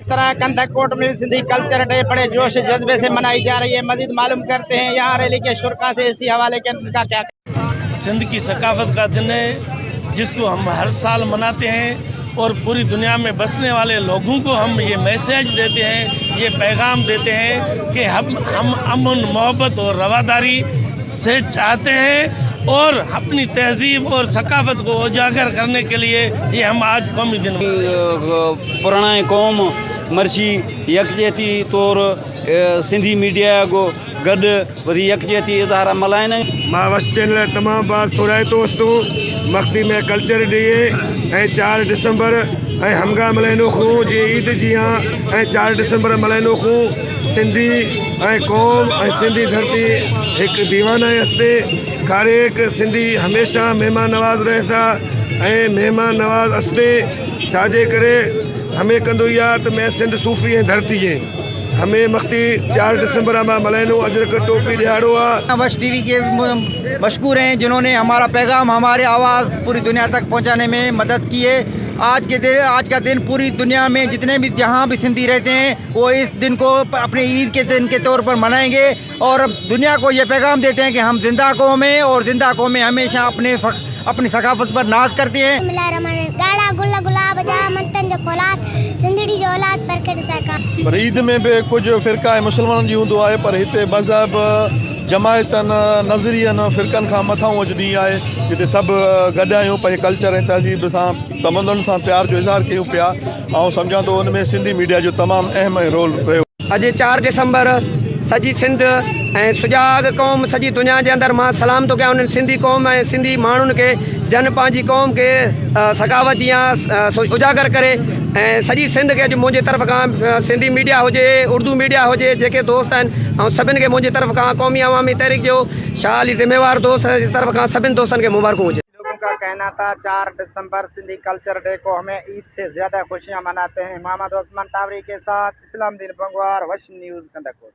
तरह कंधकोट में Sindhi culture day बड़े जोश जज्बे से मनाई जा रही है। मजीद मालूम करते हैं यहाँ रैली के शुरका से इसी हवाले के उनका क्या। सिंध की सकाफत का दिन है जिसको हम हर साल मनाते हैं और पूरी दुनिया में बसने वाले लोगों को हम ये मैसेज देते हैं, ये पैगाम देते हैं कि हम अमन, मोहब्बत और रवादारी से चाहते हैं और अपनी तहजीब और सकाफत को उजागर करने के लिए ये हम आज कौमी दिन। पुराणा कौम मर्शी यकजहती तौर सिंधी मीडिया को गॾु वरी यकजहती इज़हार मल्हाइनि। मां वश चैनल तमामु बाज़ थोराइतो वस्तु मख़्ती में कल्चर डे ऐं 4 डिसंबर ऐं हमगा मल्हाईंदो खूं जीअं ईद जीअं ऐं 4 डिसंबर मल्हाईंदो खूं। सिंधी ऐं क़ौम ऐं सिंधी धरती हिकु दीवाना हस्ते खारेक सिंधी हमेशा महिमान नवाज़ रहे था ऐं महिमान नवाज़ हस्ते छाजे करे हमें कंदो इहा त मैं सिंध सूफ़ी ऐं धरती है हमें मख़्ती 4 डिसंबर मां मल्हाईंदो अजरक टोपी ॾियारो आहे। वश टीवी के मशकूर हैं जिन्होंने हमारा पैगाम, हमारी आवाज़ पूरी दुनिया तक पहुंचाने में मदद की है। आज का दिन पूरी दुनिया में जितने भी जहां भी सिंधी रहते हैं वो इस दिन को अपने ईद के दिन के तौर पर मनाएंगे और दुनिया को ये पैगाम देते हैं कि हम जिंदा कौम हैं और जिंदा कौमें हमेशा अपनी सकाफत पर नाज करती हैं। ॻाढ़ा गुल गुलाब जा मंतन जो फौलाद सिंधड़ी जो औलाद परखे ॾिसां का। पर ईद में बि कुझु फ़िरका ऐं मुस्लमाननि जी हूंदो आहे, पर हिते मज़हब, जमायतनि, नज़रियनि, फ़िरकनि खां मथां अॼु ॾींहुं आहे जिते सभु गॾु आहियूं, पंहिंजे कल्चर ऐं तहज़ीब सां, तमंदुनि सां प्यार जो इज़हार कयूं पिया। ऐं सम्झां थो हुन में सिंधी मीडिया जो तमामु अहम रोल रहियो। अॼु 4 डिसंबर सॼी सिंध ऐं सुजाग क़ौम सॼी दुनिया जे अंदरि मां सलाम थो कयां उन्हनि सिंधी क़ौम ऐं सिंधी माण्हुनि खे जन पंहिंजी क़ौम खे सकावत जीअं उजागर करे ऐं सॼी सिंध खे अॼु मुंहिंजे तरफ़ खां सिंधी मीडिया हुजे, उर्दू मीडिया हुजे, जेके दोस्त आहिनि ऐं सभिनि खे मुंहिंजे तरफ़ खां क़ौमी अवामी तहरीक जो शाह अली ज़िम्मेवार दोस्त जी तरफ़ खां सभिनि दोस्तनि खे मुबारकूं हुजे। लोगों का कहना था 4 दिसंबर सिंधी कल्चर डे को हमें ईद से ज्यादा खुशियां मनाते हैं। मोहम्मद उस्मान टावरी के साथ इस्लामदीन बंगवार, वश न्यूज़, कंदकोट।